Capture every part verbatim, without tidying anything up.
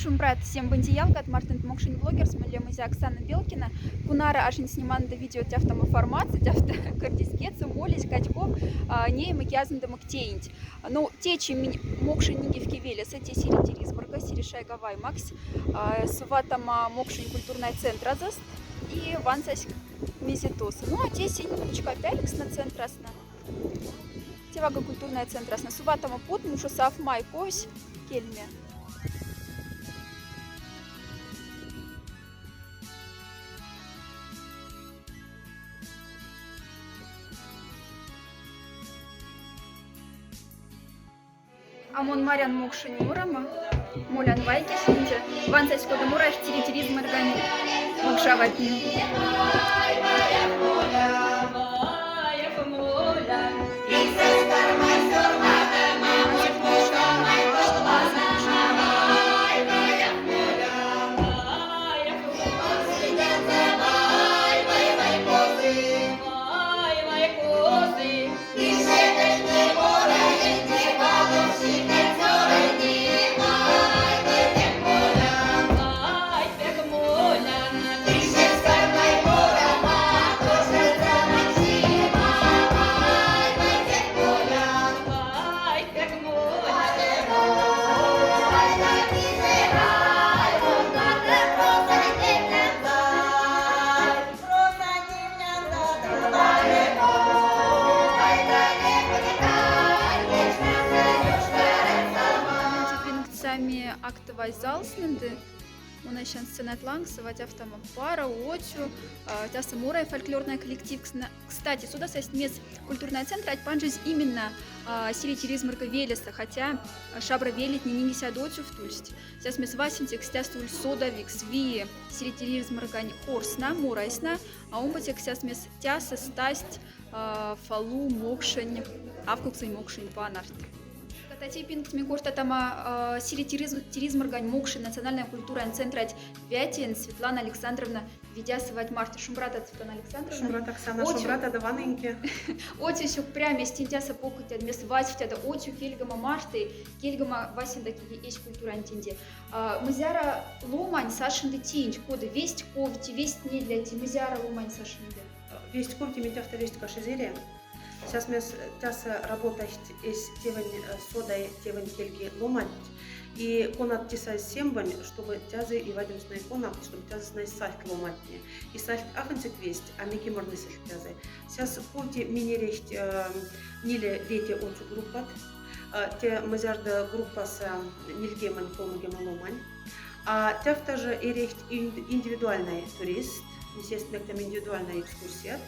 Шумбрат, всем бынди ялгат, мартын мокшень блогерс, мон лем Оксана Белкина. Кунара ашень сниманда видео тяфтама форматса, тяфта кырдиськетса, молись, качков, а, ней мыкязында мыктеинть. Ну, течи минь мокшень нигевке велеса, те сири Тиризмырга, сири шайга вай максь, а, суватама мокшень культурная центразост и вансаськ мезе туса. Ну, а те синь кучка пяльксна центрасна. Те вага культурная центрасна. Суватама пуд мушо сав май кось кельме. А мон марян мокшень морама, молян вайкисынде, вансаськода морай сири Тиризмыргань мокшаватне. Сами актовой залснынды, мон асян сценат лангса, ва тяфтама пара, отю, а, тяса морай фольклорный коллектив. Ксна-, кстати, содасасть мес культурный центр ать панжиз именно, а, сири Тиризмырга велеса, хотя, а, шабра велетне нинге сяда отюв тульсть. Сяс мес васенцекс тяса уль содавикс вии сири Тиризмыргань хорсна, морайсна, а омбоцекс сяс мес тяса стасть, а, фалу мокшень, авкуксонь мокшень панарт. Катати пинктме кортатама, а, сири Тириз-, Тиризмыргань мокшень национальная культурань центрать вятин Светлана Александровна Ведясовать мархта. Шумбратад, Светлана Александровна. Шумбрат, Оксана, шумбратада ванинке. Отю сюк прям эстинтяса покытяд, мес вазьфтяда, отю кельгома мархта, кельгома васенда киги эсь культурань тенде. А, мызяра ломань сашинды тинть, кода весть ковти, весть недляти, мызяра ломань сашинды. Весть ковти, митяфта весть кашезере. Сяс мес тяса работасть эсь тевень, э, содай тевень кельги ломать. И конат тесай сембань, чтобы тязы и вадемс най конат, чтобы тязы най сальт ломатне. И сальт афанцек весть, а мекиморны сальт тязы. Сяс ковти минерехть, э, ниле вете отю группат. Э, те мызярда группаса нильгемань, колмогема ломань. А тяфта же эрехть ин-, индивидуальный турист, естественно, там индивидуальная экскурсия.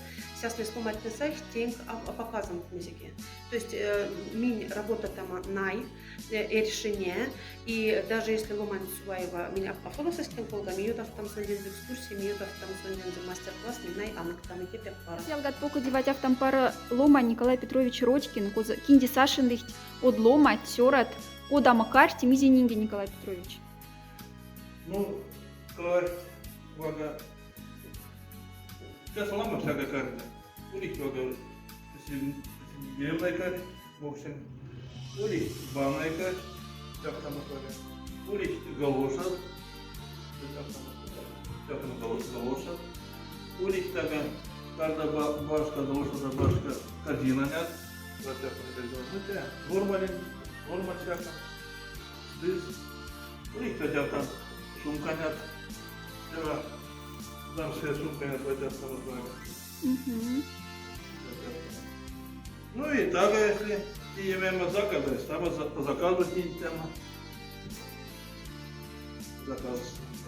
Сяс мес ломатьнесайх тенк а, а показом мезеке. То есть, э, минь работатама най, э, эрьшине, и даже если ломань суваева, минь ап-, афолосаськем колга, ми ютафтам сондензы экскурсии, ми ютафтам сондензы мастер-класс, минь най анокта, мекетек пара. Ялгат покоди ватяфтам пара ломань Николай Петрович Родькин, коза, кинди сашендыхть, од ломать, сёрат, кодамо карти, мизе нинге Николай Петрович. Ну, карть, вага. Сейчас лама всяка карта. Улить вага, если, если не карь, в общем. Улить банайка, как там это, улить галоша, как там это, как там галоша, галоша. Улить така, карда ба-, башка, галоша да башка, корзина нет. Вот так вот это, вот это, нормален, нормаль всяка. Здесь. Улить хотя там сумка нет. Вчера дамская сумка нет, хотя там. Мгм. Ну и так, если и имеем заказы, там за-, заказывать не тема. Заказ.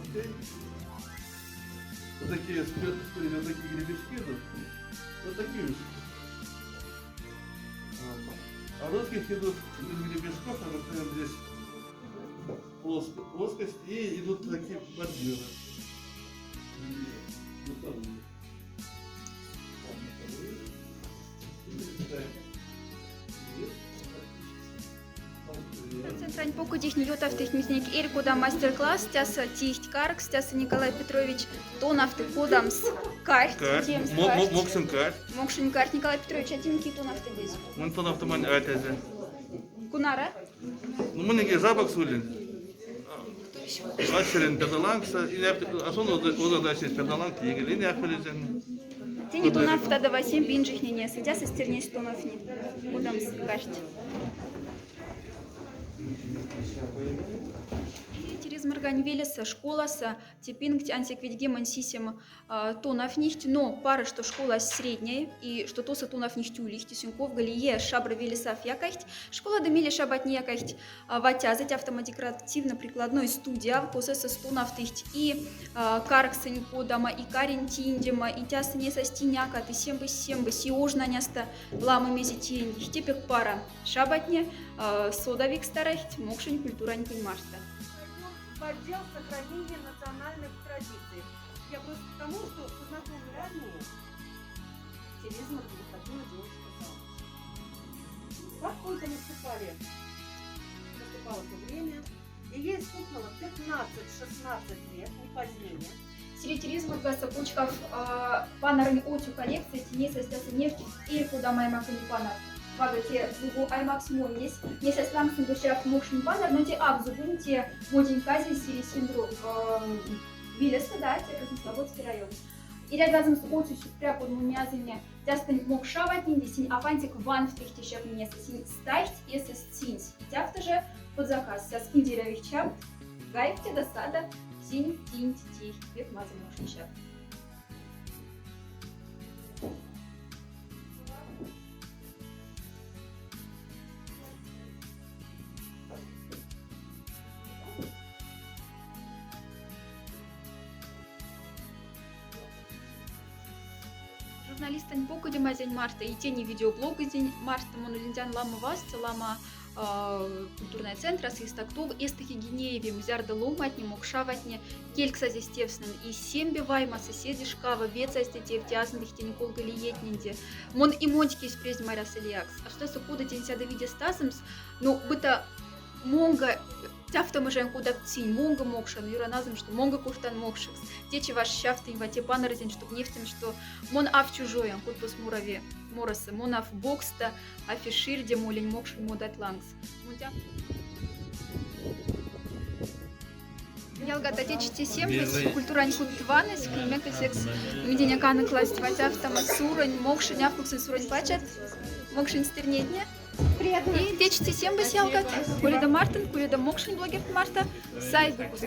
Окей. Вот такие спец-, вот такие гребешки идут. Вот такие вот. Вот. А русских идут без гребешков, а, например, здесь плоск-, плоскость, и идут такие бордюры. Вот так вот. Центрань покодихне ютафтыхть мизнек эрь кода мастер-класс, тяса тихть каркс, тяса Николай Петрович тонавты кодамс карть, карть, тем мо-, мо-, карть. Мокшень карть. Мокшень карть. Николай Петрович, а тинь ки тонавтыдесь? Мон тонавтымань атязе. Кунара? Ну, мынеке жабок сулин. Ас сирен педалангса, и не ап-, а сон оз-, оз-, оз-, ас сирен педаланг тигель, и не апелезен. Тени тонав тада васем бинжихнене, сетяса стернесь тоновни. Кудам скажет. И Терезморгань велеса школаса, тепинг ансяк ведьгемонь сисем а, тонафнихть, но пара, что школа средняя, и что тоса тонафнихть улихть, и синь ковгали е шабра велесаф якахть. Школада миле шабатне якахть, а, ватяза тяфтама декоративно-прикладной студия, косаса тонафтыхть и, а, карксонь кодама, и карень тиндема, и тясынеса стинякат, и сембы-сембы, и ожнаняста лама мезе тиендихть. Тепек пара шабатне, а, содавик старахть мокшень культурань кунь марта. В отдел сохранения национальных традиций. Я просто к тому, что познакомлю родные. Тереза Маргарита Владимировна сказала. Как только наступали, наступало то время, и ей стукнуло пятнадцать-шестнадцать лет, не позднее. Сире Терезморгаса кочкав, а, панарынь отю коллекция, тине состяса нефть, эр кодама аймакыни панар. Вага те зубу аймакс моннесь, не состямсын душев мокшень панар, но те ав зубун, те модень казе сире синдру, а, Вилеста, да, те Красногорский район. И рядом с отю сюкпря подмунязыне тястынь мокшаватнинди, синь афантик ванфтыхть ещё мнеса, синь стахть эсэс цинть. И тяфта же под заказ. Сейчас киндеря вихчам, гайфте да сада, синь киндь тихть, бек мазы мокшень ща. Журналистонь покодемазень марта и тени видеоблогозень марта мон улиндян лама вазтса, лама, а, культурная центрас, и стактов эстахи гинеевим, зярда ломатне, мокшаватне, кельксазь эстевснын, и сембе ваймаса седи шкава, вецазь те тевтязнды хтень колга лиетнинде. Мон и монтькесь презь маряса лиякс. А что со кода тень сяда виде стазымс, ну, быта монга тяфта мыжен кудак цинь, монга мокшан, юраназым, что монга куртан мокшикс. Течи ваш щавтынь вате панарзень, чтоб невтем, что мон ав чужоян, куттус мурави морасы, мон ав бокста, афиширде молень мокшин модат лангс. Мон тя- Ялгат, а течи те сембысь культурань куттванысь, кульмекасекс, медене каны класть ватяфтама сурань, мокшин, афкуксын сурань пачат, мокшин стернедне. И течи те сембысь ялгат, куледа мартын, куледа мокшин блогер марта, сай выпуск.